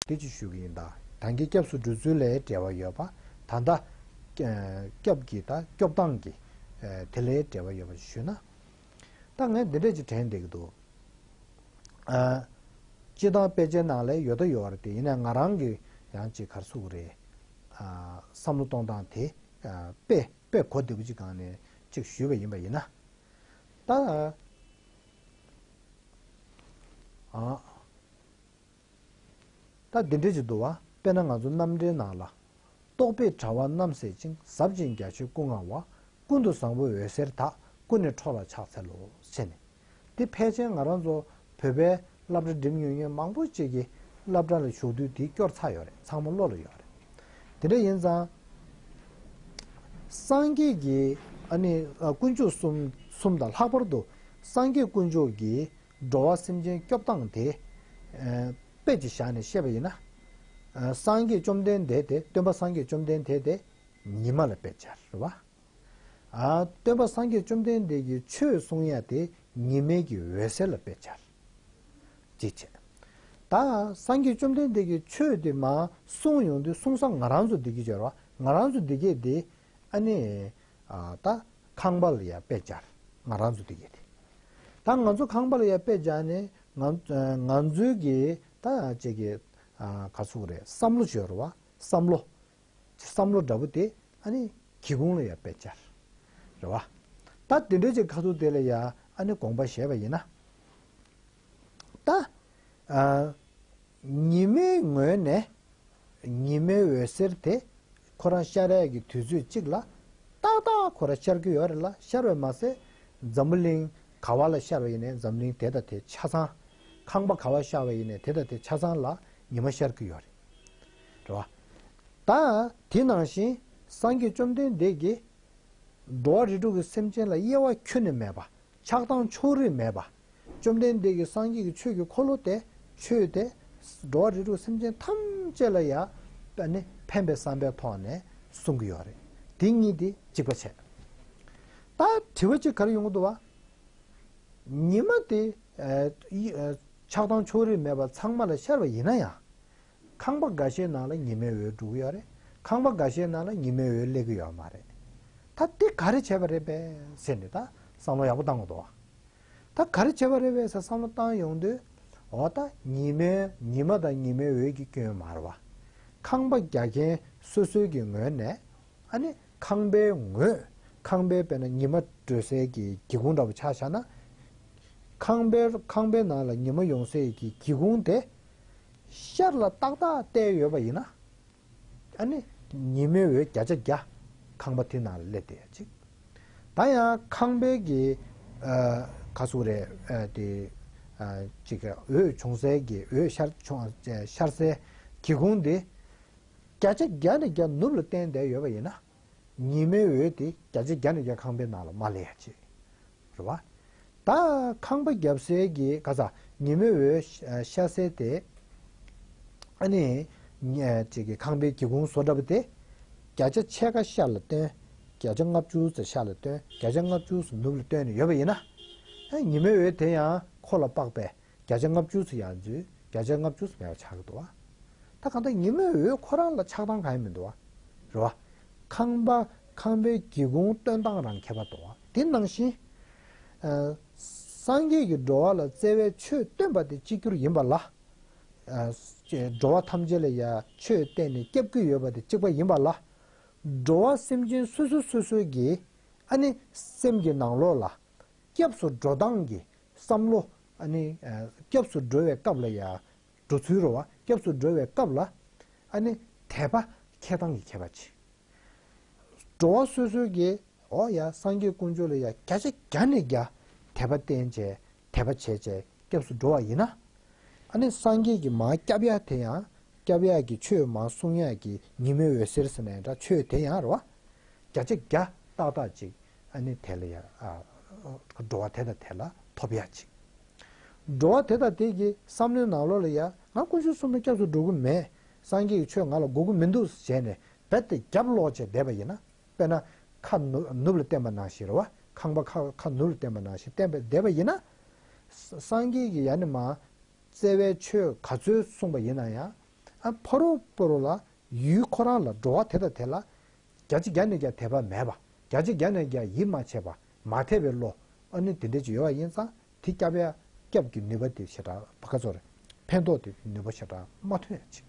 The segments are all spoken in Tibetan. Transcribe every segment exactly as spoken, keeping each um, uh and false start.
དེ་ཅིག་ཞུ་གི་ཡིན། ད་ད་གིན་སྐྱབས་སུ་འགྲོ་ཚུལ་ལ་འབྲེལ་བ་ཡོད་པ། ད་ལྟ་སྐྱབས་ཀྱི་ད་སྐྱོབ་སྟངས་ཀྱི་དེ་ལ་འབྲེལ་བ་ཡོད་པ་ཞུས་ན། ད་ངས་འདི་འདྲ་ཅིག་དྲན་བསྡད་ཀྱི་འདུག་ཨ། སྤྱིར་བཏང་དཔེ་ཆའི་ནང་ལ་ཡོད་ད་ཡོད་རེད་དེ། ཡིན་ནའི་ང་རང་གི་ཡང་ཅིག་ག་རེ་ཟེར་དགོས་རེད། ཨ། བསམ་བློ་གཏོང་སྟངས་དེ་ཨ། དཔེ་དཔེ་གོ་བདེ་པོ་ཅིག་སྒང་ནས་ཅིག་ཞུས་པ་ཡིན་པ་ཡིན་ན། ད་ཨ། ད་འདི་འདྲ་ཅིག་འདུག་བ། དཔེར་ན་ང་ཚོ་རྣམ་འགྲེལ་ནང་ལ། རྟོག་པའི་དྲ་བ་རྣམ་བསལ་ཅིང་། ཟབ་ཅིང་རྒྱ་ཆེའི་སྐུ་མངའ་བ། ཀུན་ཏུ་བཟང་པོའི་འོད་ཟེར་དག། ཀུན་ནས་འཕྲོ་ལ་ཕྱག་འཚལ་ལོ། ཟེར་ནས། འདི་ཕལ་ཆེར་ང་རང་ཚོ་བོད་པའི་སློབ་གྲྭ་འགྲིམ་མྱོང་མཁན་མང་པོ་ཅིག་གིས་སློབ་གྲྭ་ལ་ཞུགས་དུས་འདི་སྐྱོར་ཚར་ཡོད་རེད། ཚང་མ་བློ་ལ་ཡོད་རེད། དེ་འདྲ་ཡིན་ཙང་། སངས་རྒྱས་ཀྱི་ཨ་ནི་ཨ། དཀོན་མཆོག་གསུམ་གསུམ་དང་། ལྷག་པར་དུ་སངས་རྒྱས་དཀོན་མཆོག་གི་འགྲོ་བ་སེམས་ཅན་སྐྱོབ་སྟངས་དེ། ཨ། དཔེ་ཅིག་བཞག་ནས་བཤད་པ་ཡིན་ན། ཨ། སངས་རྒྱས་བཅོམ་ལྡན་འདས་དེ། སྟོན་པ་སངས་རྒྱས་བཅོམ་ལྡན་འདས་དེ་ཉི་མ་ལ་དཔེ་སྦྱར་རེད་བ། ཨ། སྟོན་པ་སངས་རྒྱས་བཅོམ་ལྡན་འདས་ཀྱིས་ཆོས་གསུང་ཡ་དེ་ཉི་མའི་གི་འོད་ཟེར་ལ་དཔེ་སྦྱར། ཅིག་བྱས། ད་སངས་རྒྱས་བཅོམ་ལྡན་འདས་ཀྱིས་ཆོས་དེ་མར་གསུང་ཡོང་དུས། གསུང་ས་ང་རང་ཚོ་འདི་གི་སྦྱར་བ། ང་རང་ཚོ་འདི་གས་དེ་ཨ་ནི། ཨ། ད་ཁང་པ་ལ་ཡ་དཔེ་སྦྱར། ང་རང་ཚོ་འདི་གས་དེ། ད་ང་ཚོ་ཁང་པ་ལ་ཡ་དཔེ་སྦྱར་ནས་ང་ང་ཚོའི་གི་ད་ཅིག་གི་ཨ། ག་ཚོད་རེད། བསམ་བློ་སྦྱོར་བ། བསམ་བློ། བསམ་བློ་འདྲ་པོ་དེ་ཨ་ནི་སྒེའུ་ཁུང་ལ་ཡ་དཔེ་སྦྱར། རེད་བ། ད་དེ་འདྲ་ཅིག་ཁ་ཐུག་དེ་ལ་ཡ་ཨ་ནི་དགོངས་པ་བཞེས་པ་ཡིན་ན། ད་ཨ། ཉི་མའི་ངོས་ནས་ཉི་མའི་འོད་ཟེར་དེ་ཁོ་རང་ཤར་ཡ་གི་དུས་ཚོད་གཅིག་ལ་ཏག་ཏག་ཁོ་རང་ཤར་གྱི་ཡོད་རེད་ལ། ཤར་བས་མ་ཟད་འཛམ་བུ་གླིང་ག་བ་ལ་ཤར་བ་ཡིན་ནའི་འཛམ་གླིང་དེ་དང་དེ་ཆ་ཚང་། ཁང་པ་ག་བ་ཤར་བ་ཡིན་ནའི་དེ་དང་དེ་ཆ་ཚང་ལ་ཉི་མ་ཤར་གྱི་ཡོད་རེད། རེད་བ། ད་དེ་ནང་བཞིན་སངས་རྒྱས་བཅོམ་ལྡན་འདས་ཀྱིས་འགྲོ་བ་རིགས་དྲུག་གི་སེམས་ཅན་ལ་དབྱེ་བ་ཁྱོན་ནས་མེད་པ། ཆགས་སྡང་ཕྱོགས་རིས་མེད་པ། བཅོམ་ལྡན་འདས་ཀྱི་སངས་རྒྱས་ཀྱི་ཆོས་ཀྱི་འཁོར་ལོ་དེ། ཆོས་དེ་འགྲོ་བ་རིགས་དྲུག་སེམས་ཅན་ཐམས་ཅད་ལ་ཡང་ཨ་ནི་ཕན་པའི་བསམ་པའི་ཐོག་ནས་གསུང་གི་ཡོད་རེད། དེ་གཉིས་དེ་གཅིག་པ་བྱས། ད་དྲི་བ་གཅིག་ག་རེ་ཡོང་གི་འདུག་བ། ཉི་མ་དེ་ཨ་ཡི་ཨ་ཆགས་སྡང་ཕྱོགས་རིས་མེད་པ་ཚང་མ་ལ་ཤར་བ་ཡིན་ན་ཡང་། ཁང་པ་འགའ་ཤས་ནང་ལ་ཉི་མའི་འོད་འགྲོ་གི་ཡོད་རེད། ཁང་པ་འགའ་ཤས་ནང་ལ་ཉི་མའི་འོད་སླེབས་ཀྱི་ཡོད་མ་རེད། ད་འདི་ག་རེ་བྱས་པ་རེད་པས་ཟེར་ནས་ད་བསམ་བློ་ཡག་པོ་བཏང་དགོས་འདུག་བ། ད་ག་རེ་བྱས་པ་རེད་པས་ཟེར་བསམ་བློ་བཏང་ཡོང་དུས། འོ་ད་ཉི་མའི་ཉི་མ་དང་ཉི་མའི་འོད་ཀྱི་སྐྱོན་མ་རེད་བ། ཁང་པ་རྒྱག་མཁན་སོ་སོའི་གི་ངོས་ནས་ཨ་ནི་ཁང་པའི་ངོས། ཁང་པའི་དཔེར་ན་ཉི་མ་འགྲོ་སའི་གི་སྒེའུ་ཁུང་འདྲ་པོ་ཆ་བཞག་ན། ཁང་པའི་ཁང་པའི་ནང་ལ་ཉི་མ་ཡོང་སའི་གི་སྒེའུ་ཁུང་དེ་ཤར་ལ་ཏག་ཏག་བལྟས་ཡོད་པ་ཡིན་ན། ཨ་ནི་ཉི་མའི་འོད་བརྒྱ་ཆ་བརྒྱ་ཁང་པ་དེ་ནང་ལ་སླེབས་བསྡད་ཡ་གཅིག་ད་ཡང་ཁང་པའི་གི་ཨ་ག་ཟེར་རེད། ཨ་དེ་ཨ་ཅིག་གི་འོད་བྱུང་སའི་གི་འོད་ཤར་བྱུང་ཤར་སའི་སྒེའུ་ཁུང་དེ་བརྒྱ་ཆ་བརྒྱ་ནས་བརྒྱ་ནུབ་ལ་བསྟན་བསྡད་ཡོད་པ་ཡིན་ན། ཉི་མའི་འོད་དེ་བརྒྱ་ཆ་བརྒྱ་ནས་བརྒྱ་ཁང་པའི་ནང་ལ་མ་སླེབས་ཡ་བྱེད། རེད་བ། ད་ཁང་པ་བརྒྱབ་སའི་གི་ག་ས་ཉི་མའི་འོད་ཤ་ཤར་སའི་དེ། ཨ་ནི་ཉ་ཅིག་གི་ཁང་པའི་སྒེའུ་ཁུང་བཟོ་འདྲ་པོ་དེ། བརྒྱ་ཆ་ཕྱེད་ཀ་ཤར་ལ་བཏོན། བརྒྱ་ཆ་ལྔ་བཅུ་ཙམ་ཤར་ལ་བཏོན། བརྒྱ་ཆ་ལྔ་བཅུ་ཙམ་ནུབ་ལ་བཏོན་ནས་ཡོད་པ་ཡིན་ན། ཨ་ཉི་མའི་འོད་དེ་ཡང་ཁོ་ལ་དཔག་པའི་བརྒྱ་ཆ་ལྔ་བཅུ་ཙམ་ཡར་འཛུལ། བརྒྱ་ཆ་ལྔ་བཅུ་ཙམ་མེད་པ་ཆགས་ཀྱི་འདུག་བ། ད་གང་ལྟར་ཉི་མའི་འོད་ཁོ་རང་ལ་ཆགས་སྡང་གང་ཡང་མི་འདུག་བ། རེད་བ། ཁང་པ་ཁང་པའི་སྒེའུ་ཁུང་སྟོན་སྟངས་རང་ཁྱད་པར་འདུག་བ། དེ་ནང་བཞིན། ཨ་སངས་རྒྱས་ཀྱིས་འགྲོ་བ་ལ་བརྩེ་བའི་ཆོས་སྟོན་པ་དེ་གཅིག་གྱུར་ཡིན་པ་ལ། ཨ་འགྲོ་བ་ཐམས་ཅད་ལ་ཡང་ཆོས་བསྟན་ནས་སྐྱབས་ཀྱི་ཡོད་པ་དེ་གཅིག་པ་ཡིན་པ་ལ། འགྲོ་བ་སེམས་ཅན་སོ་སོ་སོ་སོའི་གི་ཨ་ནི་སེམས་ཀྱི་ནང་ལོགས་ལ། སྐྱབས་སུ་འགྲོ་སྟངས་ཀྱི་བསམ་བློ། ཨ་ནི་ཨ་སྐྱབས་སུ་འགྲོ་བའི་སྐབས་ལ་ཡ། འགྲོ་ཚུལ་རེད་བ། སྐྱབས་སུ་འགྲོ་བའི་སྐབས་ལ། ཨ་ནི་དད་པ་འཁྱེར་སྟངས་ཀྱི་ཁྱད་པར་ཅིག་འགྲོ་བ་སོ་སོའི་གི་འོ་ཡ་སངས་རྒྱས་དཀོན་མཆོག་ལ་ཡ་བརྒྱ་ཆ་བརྒྱ་ནས་བརྒྱ་དད་པ་བསྟེན་བྱས། དད་པ་བྱས་བྱས་སྐྱབས་སུ་འགྲོ་བ་ཡིན་ན། ཨ་ནི་སངས་རྒྱས་ཀྱིས་མར་སྐྱབས་ཡ་དེ་ཡང་། སྐྱབས་ཡག་གི་ཆོས་མར་གསུང་ཡག་གི་ཉི་མའི་འོད་ཟེར་ཟེར་ནའི་འདྲ། ཆོས་དེ་ཡང་རེད་བ། བརྒྱ་ཆ་བརྒྱ་ཏག་ཏག་ཅིག་ཨ་ནི་དེ་ལ་ཡ་ཨ་འགྲོ་བ་དེ་དང་དེ་ལ་ཐོབ་ཡག་ཅིག་འགྲོ་བ་དེ་དང་དེ་གི་བསམ་བློའི་ནང་ལོགས་ལ་ཡ། ང་དཀོན་མཆོག་གསུམ་ལ་སྐྱབས་སུ་འགྲོ་གི་མེད། སངས་རྒྱས་ཀྱི་ཆོས་ང་ལ་དགོས་ཀྱི་མི་འདུག་ཟེར་ནས་རྦད་དེ་རྒྱབ་ལོག་བྱས་བསྡད་པ་ཡིན་ན། དཔེར་ན་ཁ་ནུབ་ནུབ་ལ་བསྟན་པ་ནང་བཞིན་རེད་བ། ཁང་པ་ཁ་ཁ་ནུབ་ལ་བསྟན་པ་ནང་བཞིན་བསྟན་པ་བསྡད་པ་ཡིན་ན། ས་སངས་རྒྱས་ཀྱིས་ཡ་ནི་མ། བརྩེ་བའི་ཆོས་ག་ཚོད་གསུངས་པ་ཡིན་ན་ཡང་། ཨ་ཕ་རོལ་པོ་རོ་ལ་ཡུལ་ཁོ་རང་ལ་འགྲོ་བ་དེ་དང་དེ་ལ་བརྒྱ་ཆ་བརྒྱ་ནས་བརྒྱ་དད་པ་མེད་པ། བརྒྱ་ཆ་བརྒྱ་ནས་བརྒྱ་ཡིད་མ་ཆེས་པ། མ་དད་པའི་བློ། ཨ་ནི་དེ་འདྲ་ཅིག་ཡོད་པ་ཡིན་ཙང་དེ་སྐྱབས་ཡ། སྐྱབས་ཀྱི་ནུས་པ་དེ་ཞེ་དྲག་བ་ག་ཚོད་རེད། ཕན་ཐོགས་དེ་ནུས་པ་ཞེ་དྲག་མ་ཐོན་ཡ་ཅིག་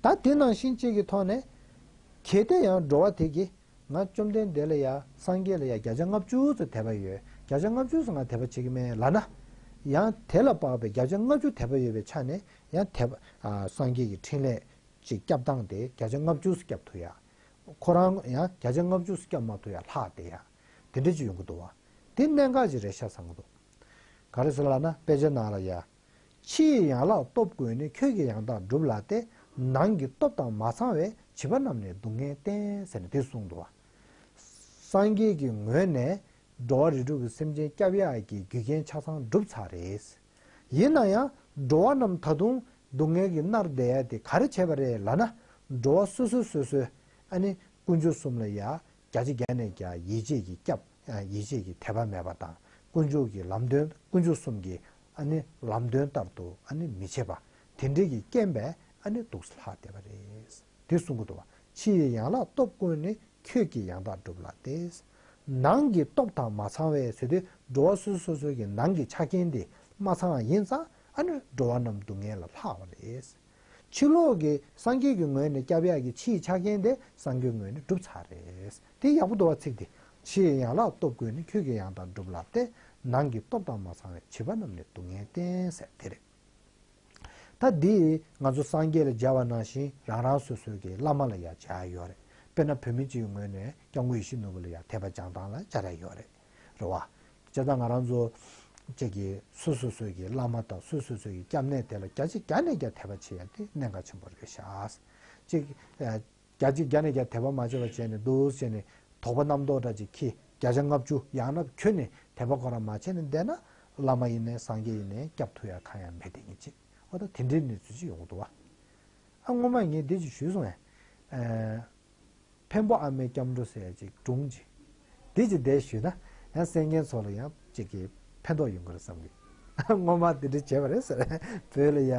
ད་དེ་ནང་བཞིན་གཅིག་གི་ཐོག་ནས། གལ་ཏེ་ཡང་འགྲོ་བ་དེ་གིས་ང་བཅོམ་ལྡན་འདས་ལ་ཡ། སངས་རྒྱས་ལ་ཡ་བརྒྱ་ཆ་ལྔ་བཅུ་ཙམ་དད་པ་ཡོད། བརྒྱ་ཆ་ལྔ་བཅུ་ཙམ་ང་དད་པ་བྱེད་ཀྱི་མེད་ལབ་ན། ཡང་དེ་ལ་དཔག་པའི་བརྒྱ་ཆ་ལྔ་བཅུ་དད་པ་ཡོད་པའི་ཆ་ནས་ཡང་དད་པ། ཨ། སངས་རྒྱས་ཀྱི་འཕྲིན་ལས་ཅིག་སྐྱབས་སྟངས་དེ་བརྒྱ་ཆ་ལྔ་བཅུ་ཙམ་སྐྱབས་ཐུབ་ཡ། ཁོ་རང་ཡང་བརྒྱ་ཆ་ལྔ་བཅུ་ཙམ་སྐྱབས་མ་ཐུབ་ཡ་ལྷག་བསྡད་ཡ། དེ་འདྲ་ཅིག་ཡོང་གི་འདུག་བ། དེ་གནད་འགག་ཅིག་རེད་ཤག་བསམ་གྱི་འདུག་ག་རེ་ཟེར་ལབ་ན། དཔེ་ཆ་ནང་ལ་ཡ། ཕྱི་ཡི་ཡན་ལག་སྟོབས་ཀུན་ནི། ཁྱོད་ཀྱིས་ཡང་དག་བསྒྲུབས་ལ་སྟེ། ནང་གི་སྟོབས་དང་མ་ཚང་བས། བྱིས་པ་རྣམས་ནི་སྡུག་བསྔལ་བསྟེན། ཟེར་ནས་དེ་གསུངས་འདུག་བ། སངས་རྒྱས་ཀྱི་ངོས་ནས་འགྲོ་བ་རིགས་དྲུག་གི་སེམས་ཅན་སྐྱོབ་ཡག་གི་རྒྱུ་རྐྱེན་ཆ་ཚང་བསྒྲུབས་ཚར་རེད། ཡིན་ན་ཡང་འགྲོ་བ་རྣམས་ད་དུང་སྡུག་བསྔལ་གྱིས་མནར་བསྡད་ཡ་དེ་ག་རེ་བྱས་པ་རེད་ལབ་ན། འགྲོ་བ་སོ་སོ་སོ་སོས་ཨ་ནི་དཀོན་མཆོག་གསུམ་ལ་ཡ། བརྒྱ་ཆ་བརྒྱ་ནས་བརྒྱ་ཡིད་ཆེས་ཀྱི་སྐྱབས། ཡིད་ཆེས་ཀྱི་དད་པ་མེད་པ་དང་། དཀོན་མཆོག་གི་ལམ་སྟོན། དཀོན་མཆོག་གསུམ་གྱི་ཨ་ནི་ལམ་སྟོན་ལྟར་དུ་ཨ་ནི་མི་བྱེད་པ། དེ་འདྲའི་གི་རྐྱེན་པས་ཨ་ནི་སྡུག་ས་ལྷག་བསྡད་པ་རེད། དེ་གསུང་གི་འདུག་བ། ཕྱི་ཡི་ཡན་ལག་སྟོབས་ཀུན་ནི། ཁྱོད་ཀྱིས་ཡང་དག་བསྒྲུབས་ལ་སྟེ། ནང་གི་སྟོབས་དང་མ་ཚང་བས་ཟེར་དུས། འགྲོ་བ་སོ་སོ་སོ་སོ་གི་ནང་གི་ཆ་རྐྱེན་དེ་མ་ཚང་བ་ཡིན་ཙང་། ཨ་ནི་འགྲོ་བ་རྣམས་སྡུག་བསྔལ་ལ་ལྷག་པ་རེད། ཕྱི་ལོགས་ཀྱི་སངས་རྒྱས་ཀྱི་ངོས་ནས་སྐྱབས་ཡག་གི་ཕྱིའི་ཆ་རྐྱེན་དེ་སངས་རྒྱས་ངོས་ནས་བསྒྲུབས་ཚར་རེད། དེ་ཡག་པོ་འདུག་བ། ཚིག་དེ། ཕྱི་ཡི་ཡན་ལག་སྟོབས་ཀུན་ནི། ཁྱོད་ཀྱིས་ཡང་དག་བསྒྲུབས་ལ་སྟེ། ནང་གི་སྟོབས་དང་མ་ཚང་བས། བྱིས་པ་རྣམས་ནི་སྡུག་བསྔལ་བསྟེན། ཟེར་དེ་རེད། ད་འདི་ང་ཚོ་སངས་རྒྱས་ལ་སྦྱར་བ་ནང་བཞིན་རང་རང་སོ་སོའི་གི་བླ་མ་ལ་ཡ་སྦྱར་ཡོད་རེད། དཔེར་ན་བོད་མི་སྤྱི་ཡི་ངོས་ནས་སྐྱབས་མགོན་ཡིད་བཞིན་ནོར་བུ་ལ་ཡ་དད་པ་སྦྱང་སྟངས་ལ་སྦྱར་ཡ་ཡོད་རེད། རེད་བ། བྱས་ཙང་ང་རང་ཚོ་གཅིག་གི་སོ་སོ་སོའི་གི་བླ་མ་དང་སོ་སོ་སོའི་གི་སྐྱབས་གནས་དེ་ལ་བརྒྱ་ཆ་བརྒྱ་ནས་བརྒྱ་དད་པ་བྱེད་ཡ་དེ་གནད་འགག་ཆེན་པོ་རེད་ཤག་གཅིག་ཨ། བརྒྱ་ཆ་བརྒྱ་ནས་བརྒྱ་དད་པ་མ་བྱས་པ་བྱས་ནས་འདུག་བྱས་ནས་དོགས་པ་རྣམ་རྟོག་འདྲ་ཅིག་འཁྱེར། བརྒྱ་ཆ་ལྔ་བཅུ་ཡང་ན་ཁྱོན་ནས་དད་པ་ཁོ་རང་མ་བྱས་ནས་བསྡད་ན། བླ་མ་ཡིན་ནའི་སངས་རྒྱས་ཡིན་ནའི་སྐྱབས་ཐུབ་ཡ་གང་ཡང་མེད་དེ་ངེས་ཅིག་འོ་ད་དེ་འདྲའི་གནས་ཚུལ་ཅིག་ཡོང་གི་འདུག་བ། ཨ་སྔོན་མ་ངས་འདི་ཅིག་ཞུས་སོང་ངས། ཨ། འཕན་པོ་ཨ་མའི་སྐྱབས་འགྲོ་ཟེར་ཡ་ཅིག་སྒྲུང་ཅིག་འདི་ཅིག་བསྡད་ཞུས་ན་ཡང་གསན་མཁན་ཚོ་ལ་ཡང་ཅིག་གི་ཕན་ཐོགས་ཡོང་གི་རེད་བསམ་གི་སྔོན་མ་འདི་འདྲ་བྱས་པ་རེད་ཟེར། བོད་ལ་ཡ་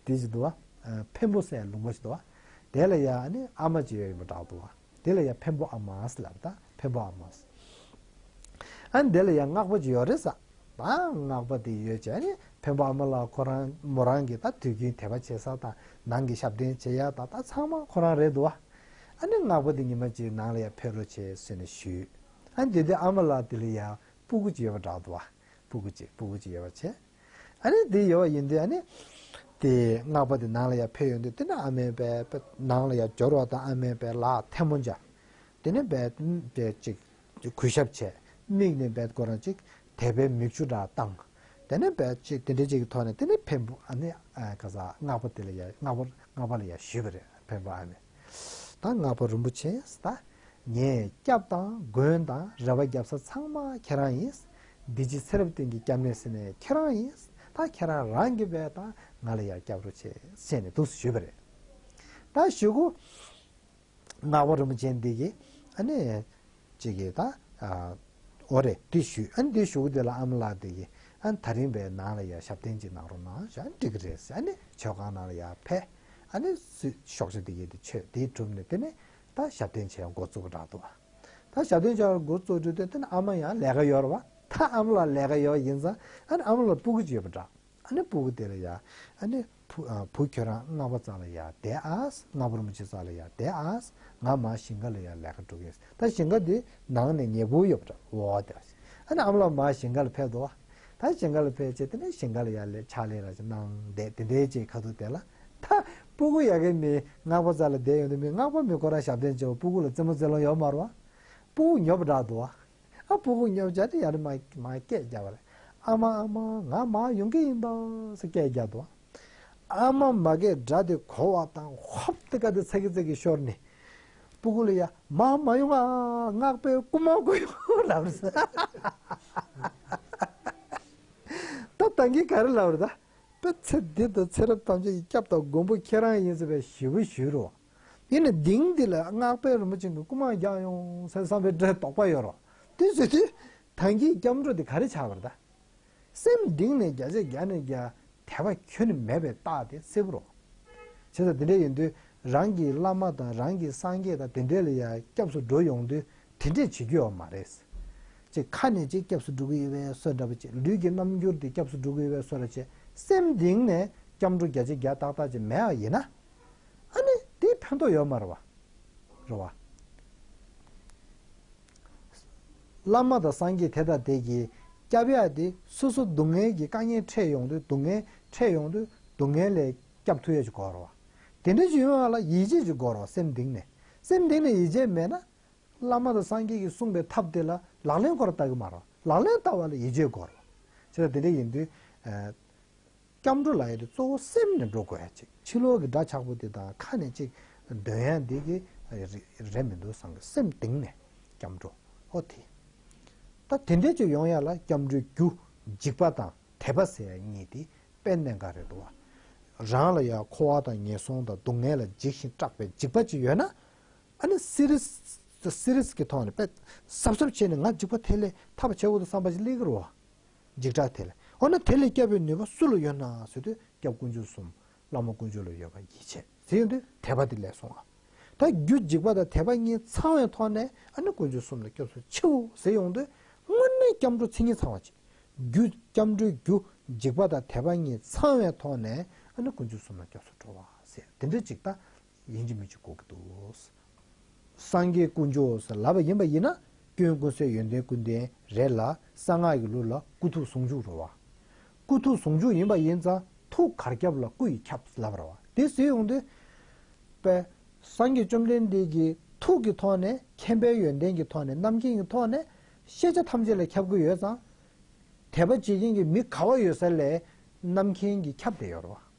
འདི་ཅིག་འདུག་བ། ཨ། འཕན་པོ་ཟེར་ཡ་ལུང་པ་ཞིག་འདུག་བ། དེ་ལ་ཡ་ཨ་ནི་ཨ་མ་ཅིག་ཡོད་ཡིན་པ་འདྲ་འདུག་བ། དེ་ལ་ཡ་འཕན་པོ་ཨ་མ་ཟེར་ལབ། ད་འཕན་པོ་ཨ་མ་ཟེར། ཨ་ནི་དེ་ལ་ཡ་སྔགས་པ་ཅིག་ཡོད་རེད་ཟེར། ད་སྔགས་པ་དེ་ཡོད་ཅེ། ཨ་ནི་འཕན་པོ་ཨ་མ་ལ་ཁོ་རང་མོ་རང་གི་ད་དུས་རྒྱུན་དད་པ་བྱེད་ས་དང་ནང་གི་ཞབས་བརྟན་བྱེད་ཡ་ད་ད་ཚང་མ་ཁོ་རང་རེད་འདུག་བ། ཨ་ནི་སྔགས་པ་དེ་ཉི་མ་གཅིག་ནང་ལ་ཡ་ཕེབས་རོགས་བྱེད་ཟེར་ནས་ཞུས། ཨ་ནི་དེ་དུས་ཨ་མ་ལགས་དེ་ལ་ཡ་སྤུ་གུ་ཅིག་ཡོད་པ་འདྲ་འདུག་བ། སྤུ་གུ་ཅིག་སྤུ་གུ་ཅིག་ཡོད་པ་བྱས། ཨ་ནི་དེ་ཡོད་པ་ཡིན་དུས་ཨ་ནི། དེ་སྔགས་པ་དེ་ནང་ལ་ཡ་ཕེབས་ཡོང་དུས་དེ་ནས་ཨ་མས་བས་ནང་ལ་ཡ་འབྱོར་བ་དང་ཨ་མས་བས་ལག་ཐལ་མོ་སྦྱར། དེ་ནས་བས་བས་ཅིག་གུས་ཞབས་བྱས། མིག་ནས་བས་ཁོ་རང་ཅིག་དད་པའི་མིག་ཆུ་འདྲ་བཏང་། དེ་ནས་བས་ཅིག་དེ་འདྲ་ཅིག་གི་ཐོག་ནས་དེ་ནས་འཕན་པོ་ཨ་ནི་ཨ་ག་ས་སྔགས་པ་དེ་ལ་ཡ་སྔགས་པ་སྔགས་པ་ལ་ཡ་ཞུས་པ་རེད། འཕན་པོ་ཨ་མས། ད་སྔགས་པ་རིན་པོ་ཆེ་ད། ངས་སྐྱབས་དང་མགོན་དང་རེ་བ་རྒྱབ་ས་ཚང་མ་ཁྱེད་རང་ཡིན། འདི་ཕྱི་ཚེ་རབས་གཏན་གྱི་སྐྱབས་གནས་ཟེར་ནས་ཁྱེད་རང་ཡིན། ད་ཁྱེད་རང་རང་གིས་བས་ད་ང་ལ་ཡར་སྐྱབས་རོགས་བྱེད་ཟེར་ནས་འདུག་ཞུས་པ་རེད། ད་ཞུ་གུ། སྔགས་པ་རིན་པོ་ཆེ་འདི་གིས་ཨ་ནི། ཅིག་གིས་ད། ཨ། འོ་རེད་དེ་ཞུས། ཨ་ནི་དེ་ཞུ་གུ་དེ་ལ་ཨ་མ་ལགས་དེ་གིས་ཨ་ནི་ད་རིང་བས་ནང་ལ་ཡར་ཞབས་བརྟན་ཅིག་གནང་རོགས་གནང་ཞུ། ཨ་ནི་འགྲིག་གི་རེད་ཟེར། ཨ་ནི་མཆོད་ཁང་ནང་ལ་ཡར་ཕེབས། ཨ་ནི་སུས་ཤོག་བྱ་དེ་གིས་དེ་མཆོད་དེ་གྲུབ་ནས་དེ་ནས་ད་ཞབས་བརྟན་བྱས་འགོ་བཙུགས་པ་འདྲ་འདུག་བ། ད་ཞབས་བརྟན་བྱས་འགོ་བཙུགས་དུས་དེ་ནས་ཨ་མ་ཡང་ལས་ཀ་ཡོད་རེད་བ། ད་ཨ་མ་ལགས་ལས་ཀ་ཡོད་ཡིན་ཙང་ཨ་ནི་ཨ་མ་ལགས་སྤུ་གུ་ཅིག་ཡོད་པ་འདྲ། ཨ་ནི་སྤུ་གུ་དེ་ལ་ཡ། ཨ་ནི་བུ་ཨ་བུ་ཁྱོད་རང་སྔགས་པ་རྩ་ལ་ཡ་བསྡད་ཨ། སྔགས་པ་རིན་པོ་ཆེ་རྩ་ལ་ཡ་བསྡད་ཨ། ང་མར་ཞིང་ཁ་ལ་ཡ་ལས་ཀ་འགྲོ་གི་ཡིན། ད་ཞིང་ཁ་དེ་ནང་ནས་ཉེ་པོ་ཡོད་པ་འདྲ་འོ་དེ། ཨ་ནི་ཨ་མ་ལགས་མར་ཞིང་ཁ་ལ་ཕེབས་འདུག་བ། ད་ཞིང་ཁ་ལ་ཕེབས་བྱས་དེ་ནས་ཞིང་ཁ་ལ་ཡ་ལས་ཕྱག་ལས་ར་ཅིག་གནང་བསྡད་དེ་འདྲའི་ཅིག་ཁ་ཐུག་དེ་ལ། ད་སྤུ་གུ་ཡ་གི་མི་སྔགས་པ་རྩ་ལ་བསྡད་ཡོང་དུས་མི་སྔགས་པ་མི་ཁོ་རང་ཞབས་བརྟན་བྱས་པ་སྤུ་གུ་ལ་རྩེད་མོ་རྩེ་ལོང་ཡོད་མ་རེད་བ། སྤུ་གུ་ཉོབ་འདྲ་འདུག་བ། ཨ་སྤུ་གུ་ཉོབ་བྱས་ཏེ་ཡར་མར་མར་སྐད་རྒྱབ་པ་རེད། ཨ་མ་ཨ་མ་ང་མར་ཡོང་གི་ཡིན་ད་ཟེར་སྐད་རྒྱབ་འདུག་ཨ་མ་མ་སྐད་སྒྲ་དེ་གོ་བ་དང་ཧོབ་སྟེ་ཀ་དེ་ཚ་གི་ཚ་གི་ཤོར་ནས། སྤུ་གུ་ལ་ཡ་མར་མ་ཡོང་ཨ། སྔགས་པས་རྐུ་མ་རྐུ་ཡོང་ལབ་རེད། ད་ད་གིན་ག་རེ་ལབ་རེད་ད། དཔེ་ཚེ་འདི་དང་ཚེ་རབས་ཐམས་ཅད་ཀྱི་སྐྱབས་དང་མགོན་པོ་ཁྱེད་རང་ཡིན་ཟེར་བའི་ཞུ་བ་ཞུས་རོགས། ཡིན་ནའི་དེང་འདི་ལ་སྔགས་པས་རིན་པོ་ཆེ་གིས་རྐུ་མ་རྒྱག་ཡོང་ཟེར་བསམ་པའི་འདྲ་དོགས་པ་ཡོད་རོགས། དེ་ཟེར་དུས་ད་གིན་སྐྱབས་འགྲོ་དེ་ག་རེ་ཆགས་པ་རེད་ད། སེམས་གཏིང་ནས་བརྒྱ་ཆ་བརྒྱ་ནས་བརྒྱ་དད་པ་ཁྱོན་ནས་མེད་པའི་རྟགས་དེ་གསལ་པོ་རོ། བྱས་ཙང་དེ་འདྲ་ཡིན་དུས་རང་གི་བླ་མ་དང་རང་གི་སངས་རྒྱས་དང་དེ་འདྲ་ལ་ཡང་སྐྱབས་སུ་འགྲོ་ཡོང་དུས་དེ་འདྲས་བྱེད་རྒྱུ་ཡོད་མ་རེད། ཅིག་ཁ་ནས་ཅིག་སྐྱབས་སུ་འགྲོ་གི་ཡོད་པའི་བཟོ་འདྲ་པོ་ཅིག་ལུས་ཀྱི་རྣམ་འགྱུར་དེ་སྐྱབས་སུ་འགྲོ་གི་ཡོད་པའི་བཟོ་འདྲ་ཅིག་སེམས་གཏིང་ནས་སྐྱབས་འགྲོ་བརྒྱ་ཆ་བརྒྱ་ཏག་ཏག་ཅིག་མེད་པ་ཡིན་ན། ཨ་ནི་དེ་ཕན་ཐོགས་ཡོད་མ་རེད་བ། རེད་བ། བླ་མ་དང་སངས་རྒྱས་དེ་དང་དེ་གིས་སྐྱབས་ཡག་དེ་སོ་སོ་སྡུག་བསྔལ་གྱི་དཀའ་ངལ་འཕྲད་ཡོང་དུས་སྡུག་བསྔལ་འཕྲད་ཡོང་དུས་སྡུག་བསྔལ་ལས་སྐྱབས་ཐུབ་ཡག་ཅིག་དགོས་རེད་བ། དེ་འདྲ་ཅིག་ཡོང་ཡག་ལ་ཡིད་ཆེས་ཅིག་དགོས་རེད་བ། སེམས་གཏིང་ནས་སེམས་གཏིང་ནས་ཡིད་ཆེས་མེད་ན། བླ་མ་དང་སངས་རྒྱས་ཀྱིས་གསུངས་པའི་ཐབས་དེ་ལ་ལག་ལེན་ཁོ་རང་བསྟར་གི་མ་རེད། ལག་ལེན་བསྟར་བ་ལ་ཡིད་ཆེས་དགོས་རེད། བྱས་ཙང་དེ་འདྲ་ཡིན་དུས། ཨ། སྐྱབས་འགྲོ་ལབ་ཡག་དེ་གཙོ་བོ་སེམས་ནས་འགྲོ་དགོས་ཡག་ཅིག་ཕྱི་ལོགས་ཀྱི་འདྲ་ཆགས་པོ་དེ་དང་ཁ་ནས་ཅིག་འདོན་ཡག་འདི་གི་རེ་རེད་མི་འདུག་བསམ་གི། སེམས་གཏིང་ནས་སྐྱབས་འགྲོ། ཨོ་དེ། ད་དེ་འདྲ་ཅིག་ཡོང་ཡག་ལ་སྐྱབས་འགྲོའི་རྒྱུ་འཇིགས་པ་དང་དད་པ་ཟེར་ཡག་གཉིས་དེ་དཔེ་གནད་འགག་རེད་འདུག་བ། རང་ལ་ཡང་འཁོར་བ་དང་ངན་སོང་དང་སྡུག་བསྔལ་ལ་འཇིགས་ཤིང་སྐྲག་པའི་འཇིགས་པ་ཅིག་ཡོད་ན། ཨ་ནི་སི་རི་སི་སི་རི་སི་གི་ཐོག་ནས་དཔེ་གཟབ་གཟབ་བྱས་ནས་ང་འཇིགས་པ་དེ་ལས་ཐར་བ་བྱེད་དགོས་འདུག་བསམ་པ་ཞིག་སླེབས་ཀྱི་རེད་བ། འཇིགས་སྐྲག་དེ་ལས། འོ་ན་དེ་ལས་སྐྱོབ་པའི་ནུས་པ་སུ་ལ་ཡོད་ན་ཟེར་དུས་སྐྱབས་དཀོན་མཆོག་གསུམ། བླ་མ་དཀོན་མཆོག་ལ་ཡོད་པ་ཡིད་ཆེས་ཟེར་ཡོང་དུས་དད་པ་དེ་སླེབས་སོང་ང་། ད་རྒྱུ་འཇིགས་པ་དང་དད་པ་གཉིས་ཚང་བའི་ཐོག་ནས་ཨ་ནི་དཀོན་མཆོག་གསུམ་ལ་སྐྱབས་སུ་མཆིའོ་ཟེར་ཡོང་དུས་དངོས་གནས་སྐྱབས་འགྲོ་མཚན་ཉིད་ཚང་བ་ཅིག་རྒྱུ་སྐྱབས་འགྲོའི་རྒྱུ་འཇིགས་པ་དང་དད་པ་གཉིས་ཚང་བའི་ཐོག་ནས་ཨ་ནི་དཀོན་མཆོག་གསུམ་ལ་སྐྱབས་སུ་འགྲོ་བ་ཟེར་དེ་འདྲ་ཅིག་ད། ཡིན་གཅིག་མིན་གཅིག་དགོས་ཀྱི་འདུག་སངས་རྒྱས་དཀོན་མཆོག་ཟེར་ལབ་པ་ཡིན་པ་ཡིན་ན་སྐྱོན་ཀུན་ཟད་ཡོན་ཏན་ཀུན་ལྡན་རེད་ལ། གསང་སྔགས་ཀྱི་ལུགས་ལ་སྐུ་ཐུགས་ཟུང་འཇུག་རེད་བ། སྐུ་ཐུགས་ཟུང་འཇུག་ཡིན་པ་ཡིན་ཙང་ཐུགས་གར་ཁྱབ་ལ་སྐུ་ཡིས་ཁྱབ་ལབ་རེད་བ། དེ་ཟེར་ཡོང་དུས། དཔེ། སངས་རྒྱས་བཅོམ་ལྡན་འདས་ཀྱི་ཐུགས་ཀྱི་ཐོག་ནས་མཁྱེན་པའི་ཡོན་ཏན་གྱི་ཐོག་ནས་རྣམ་མཁྱེན་གྱི་ཐོག་ནས་ཤེས་བྱ་ཐམས་ཅད་ལ་ཁྱབ་ཀྱི་ཡོད་ཙང་། དད་པ་བྱེད་མཁན་གྱི་མི་ག་བ་ཡོད་ས་ལས་རྣམ་མཁྱེན་གྱིས་ཁྱབ་བསྡད་ཡོད་རེད་བ།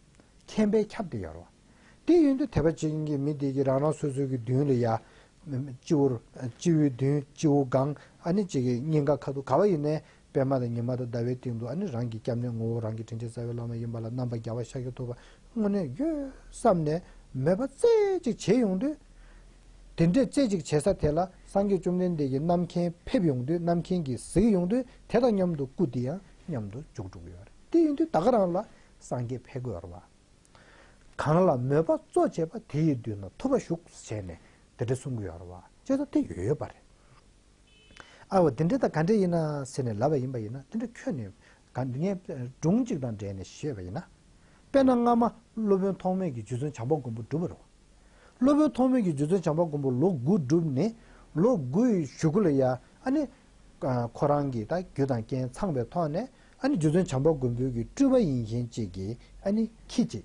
མཁྱེན་པས་ཁྱབ་བསྡད་ཡོད་རེད་བ། དེ་ཡིན་དུས་དད་པ་བྱེད་མཁན་གྱི་མི་དེ་གིས་རང་རང་སོ་སོའི་གི་མདུན་ལ་ཡ། སྤྱི་བོར་སྤྱི་བོའི་མདུན་སྤྱི་བོ་སྒང་ཨ་ནི་གཅིག་གི་སྙིང་ག་ཁ་ཐུག་ག་བ་ཡིན་ནའི་པད་མ་དང་ཉི་མ་དང་ཟླ་བའི་སྟེང་དུ་ཨ་ནི་རང་གི་སྐྱབས་གནས་ངོ་བོ་རང་གི་དྲིན་ཅན་རྩ་བའི་བླ་མ་ཡིན་པ་ལ་རྣམ་པ་རྒྱལ་བ་ཤཱཀྱ་ཐུབ་པ་དངོས་གནས་ཡོད་བསམ་ནས་མོས་པ་རྩེ་གཅིག་བྱེད་ཡོང་དུས། དེ་འདྲས་རྩེ་གཅིག་བྱེད་ས་དེ་ལ་སངས་རྒྱས་བཅོམ་ལྡན་འདས་ཀྱི་རྣམ་མཁྱེན་ཕེབས་ཡོང་དུས་རྣམ་མཁྱེན་གྱིས་གཟིགས་ཡོང་དུས་དེ་དང་མཉམ་དུ་སྐུ་དེ་ཡང་མཉམ་དུ་འཇུག་འགྲོ་གི་ཡོད་རེད། དེ་ཡིན་དུས་ད་ག་རང་ལ་སངས་རྒྱས་ཕེབས་དགོས་རེད་བ། གང་ལ་མོས་པ་གཙོ་བྱས་པ་དེ་ཡི་མདུན་ན་ཐུབ་པ་བཞུགས་ཞེས་ནས་དེ་འདྲ་གསུང་གི་ཡོད་རེད་བ། བྱས་ཙང་དེ་ཡོད་ཡོད་པ་རེད། ཨ་བ་དེ་འདྲ་དང་ག་འདྲ་ཡིན་ན་ཟེར་ནས་ལབ་པ་ཡིན་པ་ཡིན་ན་དེ་འདྲ་ཁྱོན་ནས་ག་འདྲ་ངས་སྒྲུང་གཅིག་དང་འབྲེལ་ནས་བཤད་པ་ཡིན་ན། དཔེར་ན་སྔ་མ་སློབ་དཔོན་ཐོགས་མེད་ཀྱིས་རྗེ་བཙུན་བྱམས་པ་མགོན་པོ་བསྒྲུབས་པ་རེད་བ། སློབ་དཔོན་ཐོགས་མེད་ཀྱིས་རྗེ་བཙུན་བྱམས་པ་མགོན་པོ་ལོ་དགུ་བསྒྲུབས་ནས་ལོ་དགུ་ཡི་གཞུག་གུ་ལ་ཡ་ཨ་ནི། ཁོ་རང་གི་ད་རྒྱུ་དང་རྐྱེན་ཚང་བའི་ཐོག་ནས་ཨ་ནི་རྗེ་བཙུན་བྱམས་པ་མགོན་པོའི་གི་སྤྲུལ་པ་ཡིན་མཁན་གཅིག་གིས་ཨ་ནི་ཁྱི་གཅིག་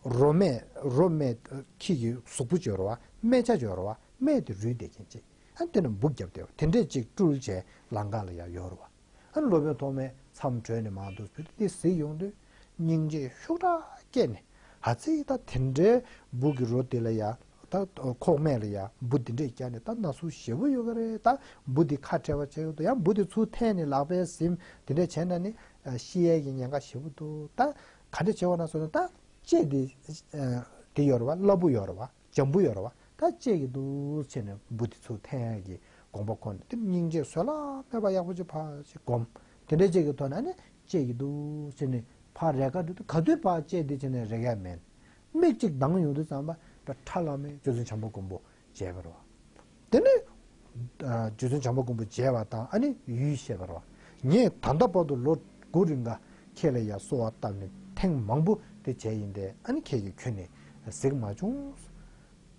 རོ་སྨད་རོ་སྨད་ཁྱི་གི་གཟུགས་པོ་ཅིག་ཡོད་རེད་བ། སྨད་ཆ་ཅིག་ཡོད་རེད་བ། སྨད་དེ་རུལ་བསྡད་མཁན་གཅིག་ཨ་ནི་དེ་ནས་འབུ་བརྒྱབ་བསྡད་པ་དེ་འདྲས་གཅིག་སྤྲུལ་བྱས་ལང་ཀ་ལ་ཡ་ཡོད་རེད་བ། ཨ་ནི་སློབ་དཔོན་ཐོགས་མེད་མཚམས་གྲོལ་ནས་མར་འདུག་ཟེར་དུས་དེ་གཟིགས་ཡོང་དུས་སྙིང་རྗེ་ཤུགས་དྲག་སྐྱེས་ནས་ཨ་ཙི་ད་དེ་འདྲའི་འབུ་གི་རོ་དེ་ལ་ཡ་ད་ཁོག་སྨད་ལ་ཡ་འབུ་དེ་འདྲས་བརྒྱབ་ནས་ད་ན་ཟུག་ཞེ་པོ་ཡོད་གི་རེད། ད་འབུ་དེ་ཁ་བྲལ་བ་བྱས་ཡོད་དོ། ཡང་འབུ་དེ་ཚུར་འཐེན་ནས་ལག་པས་ཟིན་དེ་འདྲས་བྱས་ན་ནི་ཤི་ཡས་ཀྱི་ཉེན་ཁ་ཞེ་པོ་འདུག་ད་ག་འདྲས་བྱས་པ་ན་ཟེར་ན་ད་ལྕེ་དེ་དེ་ཡོད་རེད་བ། སླ་པོ་ཡོད་རེད་བ། འཇམ་པོ་ཡོད་རེད་བ། ད་གཅེས་ཀྱི་འདུག་བྱས་ནས་འབུ་དེ་ཚུར་འཐེན་ཡག་གི་དགོངས་པ་ཁོ་ནས་དེ་སྙིང་རྗེ་བཟོད་གླགས་མེད་པ་ཡག་པོ་ཅིག་ཕར་ཅིག་སྒོམ། དེ་འདྲའི་གཅེས་ཀྱི་ཐོག་ནས་ཨ་ནི་གཅེས་ཀྱི་འདུག་བྱས་ནས་ཕར་རེག་ག་འགྲོ་དུས་ག་དུས་ཕར་གཅེས་དེ་བྱས་ནས་རེག་ཡ་མེད། མིག་གཅིག་གདངས་ཡོང་དུས་ཙམ་པ་ད་ཁྲ་ལམ་མེ་རྗེ་བཙུན་བྱམས་པ་མགོན་པོ་མཇལ་བ་རེད་བ། དེ་ནས། རྗེ་བཙུན་བྱམས་པ་མགོན་པོ་མཇལ་བ་དང་ཨ་ནི་ཡུལ་བཤད་པ་རེད་བ། ངས་ད་ལྟ་བར་དུ་ལོ་དགུ་རིང་ག་ཁྱེད་ལ་ཡ་གསོལ་བ་བཏབ་ནས་ཐེངས་མང་པོ་དེ་བྱས་ཡིན་ཏེ་ཨ་ནི་ཁྱེད་ཀྱིས་ཁྱོན་ནས་གཟིགས་མ་བྱུང་།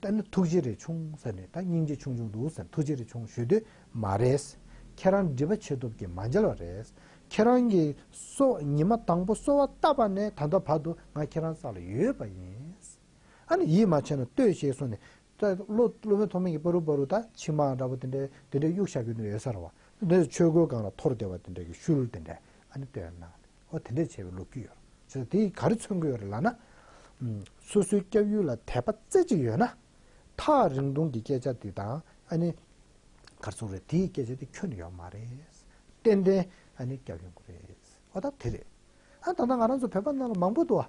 ད་ནི་ཐུགས་རྗེ་རེ་ཆུང་ཟེར་ནས་ད་སྙིང་རྗེ་ཆུང་ཆུང་འདུག་ཟེར་ཐུགས་རྗེ་རེ་ཆུང་ཞུ་འདོད་མ་རེད། ཁྱེད་རང་སྒྲིབ་པ་ཆེ་སྟོབས་ཀྱིས་མ་མཇལ་བ་རེད། ཁྱེད་རང་གིས་གསོལ་ཉི་མ་དང་པོ་གསོལ་བ་བཏབ་པ་ནས་ད་ལྟ་བར་དུ་ང་ཁྱེད་རང་རྩ་ལ་ཡོད་པ་ཡིན། ཨ་ནི་ཡིད་མ་ཆེས་ན་ལྟོས་ཞེས་གསུངས་ནས། ད་སློབ་སློབ་དཔོན་ཐོགས་མེད་ཀྱིས་པ་རུ་པ་རུ་ད་མཆི་མ་འདྲ་པོ་དེ་འདྲའི་དེ་འདྲའི་གཡུག་བཞག་རྒྱུ་ནི་ཡོད་ས་རེད་བ། དེ་འདྲའི་ཆོས་གོས་སྒང་ལ་འཐོར་བསྡད་པ་དེ་འདྲའི་གི་ཤུལ་དེ་འདྲ་ཨ་ནི་བཏོན་གནང་ནས་ཨོ་དེ་འདྲའི་བྱས་པའི་ལོ་རྒྱུས་ཡོད་རེད། བྱས་ཙང་དེ་ཡིས་ག་རེ་མཚོན་གྱི་ཡོད་རེད་ལབ་ན། སོ་སོའི་སྐྱབས་ཡུལ་ལ་དད་པ་རྩེ་གཅིག་ཡོད་ན། ཐག་རིང་ཐུང་གི་སྐད་ཆ་དེ་དང་ཨ་ནི། ག་རེ་ཟེར་དགོས་རེད། དེའི་སྐད་ཆ་དེ་ཁྱོན་ནས་ཡོད་མ་རེད། ཏན་ཏན་ཨ་ནི་སྐྱབས་ཡོང་གི་རེད། ཨོ་ད་དེ་རེད། ཨ་ད་ལྟ་ང་རང་ཚོ་བོད་པ་ནང་ལ་མང་པོ་འདུག་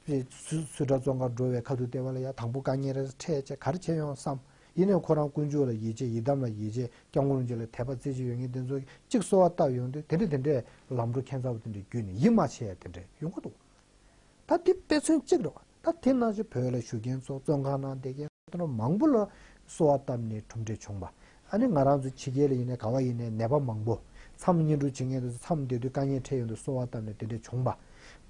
ཨ། སུ་སུ་འདྲ་བཙོན་ཁང་འགྲོ་བའི་ཁ་ཐུག་བལྟས་པ་ལ་ཡ་དང་པོ་དཀའ་ངལ་རེ་འཕྲད་བྱས་ག་རེ་བྱས་ཡོང་བསམ། ཡིན་ནའི་ཁོ་རང་དཀོན་མཆོག་ལ་ཡིད་ཆེས་ཡི་དམ་ལ་ཡིད་ཆེས་སྐྱབས་མགོན་རིན་པོ་ཆེ་ལ་དད་པ་རྩེ་གཅིག་ཡོད་མཁན་དེ་ཚོ་གཅིག་གསོལ་བ་བཏབ་ཡོང་དུས་དེ་འདྲ་དེ་འདྲའི་ལམ་འགྲོ་ཁྱད་མཚར་པོ་དེ་འདྲ་བརྒྱུད་ནས་ཡིད་མ་ཆེས་ཡ་དེ་འདྲ་ཡོང་གི་འདུག་ད་དེ་དཔེ་མཚོན་གཅིག་རེད་བ། ད་དེ་ནང་བཞིན་བོད་ལ་བཞུགས་མཁན་ཚོ་བཙོན་ཁང་ནང་བསྡད་མཁན་ཚོ་མང་པོ་ལ་གསོལ་བ་བཏབ་ནས་གྲུབ་འབྲས་བྱུང་བ། ཨ་ནི་ང་རང་ཚོ་ཕྱི་རྒྱལ་ལ་ཡིན་ནའི་ག་བ་ཡིན་ནའི་ནད་པ་མང་པོ་མཚམས་བསྙེན་སྒྲུབ་བྱེད་མཁན་དེ་ཚོ་མཚམས་བསྡད་དུས་དཀའ་ངལ་འཕྲད་ཡོང་དུས་གསོལ་བ་བཏབ་ནས་དེ་འདྲས་བྱུང་བ།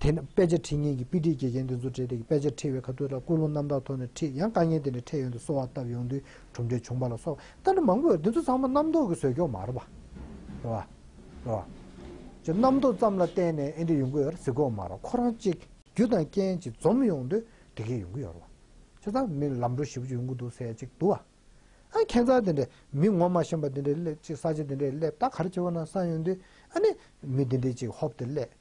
དེ་ནས་དཔེ་ཆ་ཁྲིད་མཁན་གྱི་དཔེ་ཁྲིད་དགེ་རྒན་དེ་ཚོ་བྲེལ་ཏེ་དཔེ་ཆ་ཁྲིད་པའི་ཁ་ཐུག་ལ་ཀུན་སློང་རྣམ་དག་ཐོག་ནས་ཁྲིད་ཡང་དཀའ་ངལ་དེ་འདྲས་འཕྲད་ཡོང་དུས་གསོལ་བ་བཏབ་ཡོང་དུས་གྲུབ་འབྲས་བྱུང་བ་ལ་སོགས་ད་ནི་མང་པོ་ཡོད། འདི་ཚོ་ཚང་མ་རྣམ་རྟོག་གི་བཟོས་ཀྱོག་མ་རེད་པ། རེད་པ། རེད་པ། ཅེས་རྣམ་རྟོག་ཙམ་ལ་བརྟེན་ནས་ཨེ་འདྲས་ཡོང་གི་ཡོད་རེད་ཟེར་གྱོག་མ་རེད། ཁོ་རང་གཅིག་རྒྱུ་དང་རྐྱེན་གཅིག་འཛོམས་ཡོང་དུས་དེ་གས་ཡོང་གི་ཡོད་རེད་པ། བྱས་ཙང་མི་ལམ་འགྲོ་ཞེ་པོ་ཅིག་ཡོང་གི་འདུག་ཟེར་ཡ་ཅིག་འདུག་པ། ཨ་ཁྱད་མཚར་དེ་འདྲས་མི་ངོ་མ་ཤེས་པ་དེ་འདྲས་སླེབས་ཅིག་ས་ཆ་དེ་འདྲས་སླེབས་ད་ག་རེ་བྱེད་པ་ན་བསམ་ཡོང་དུས་ཨ་ནི་མི་དེ་འདྲས་ཅིག་ཧོབ་ཏེ་སླེབས།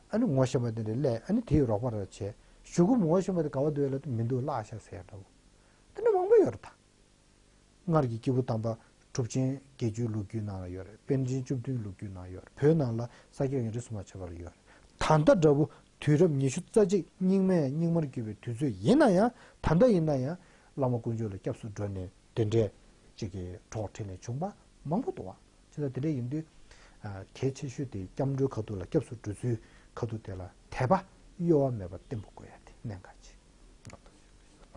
ཨ་ནི་ངོ་ཤེས་པ་དེ་འདྲས་སླེབས། ཨ་ནི་དེའི་རོགས་པ་ར་བྱས། གཞུག་གུ་ངོ་ཤེས་པ་དེ་ག་བ་འདུག་ལབ་དུས་མི་འདུག་བརླག་ཤག་ཟེར་ཡ་འདྲ་བོ། དེ་འདྲ་མང་པོ་ཡོད་རེད་ད། སྔར་གྱི་སྐྱེས་བུ་དམ་པ་གྲུབ་ཆེན་བརྒྱད་ཅུའི་ལོ་རྒྱུས་ནང་ལ་ཡོད་རེད། པཎ་ཆེན་བཅུ་བདུན་ལོ་རྒྱུས་ནང་ཡོད་རེད། བོད་ནང་ལ་ས་སྐྱ་བསྙེན་སྒྲུབ་སྲུང་མ་ཆེ་བ་ལ་ཡོད་རེད། ད་ལྟ་འདྲ་བོ་དུས་རབས་ཉི་ཤུ་རྩ་གཅིག་སྙིགས་མའི་སྙིགས་མར་གྱུར་པའི་དུས་ཚོད་ཡིན་ན་ཡང་ད་ལྟ་ཡིན་ན་ཡང་བླ་མ་དཀོན་མཆོག་ལ་སྐྱབས་སུ་འགྲོ་ནས་དེ་འདྲའི་ཅིག་གི་གྲོགས་འཕྲིན་ལས་བྱུང་པ་མང་པོ་འདུག་བ། ཅི་ལྟར་དེ་འདྲ་ཡིན་དུས། ཨ། གལ་ཆེ་ཤོས་དེ་སྐྱབས་འགྲོའི་ཁ་ཐུག་ལ་སྐྱབས་སུ་འགྲོ་ཚུལ་ཁ་ཐུག་དེ་ལ་དད་པ་གཡོ་བ་མེད་པར་བརྟན་པོ་དགོས་ཡ་དེ་གནད་འགག་ཆེ།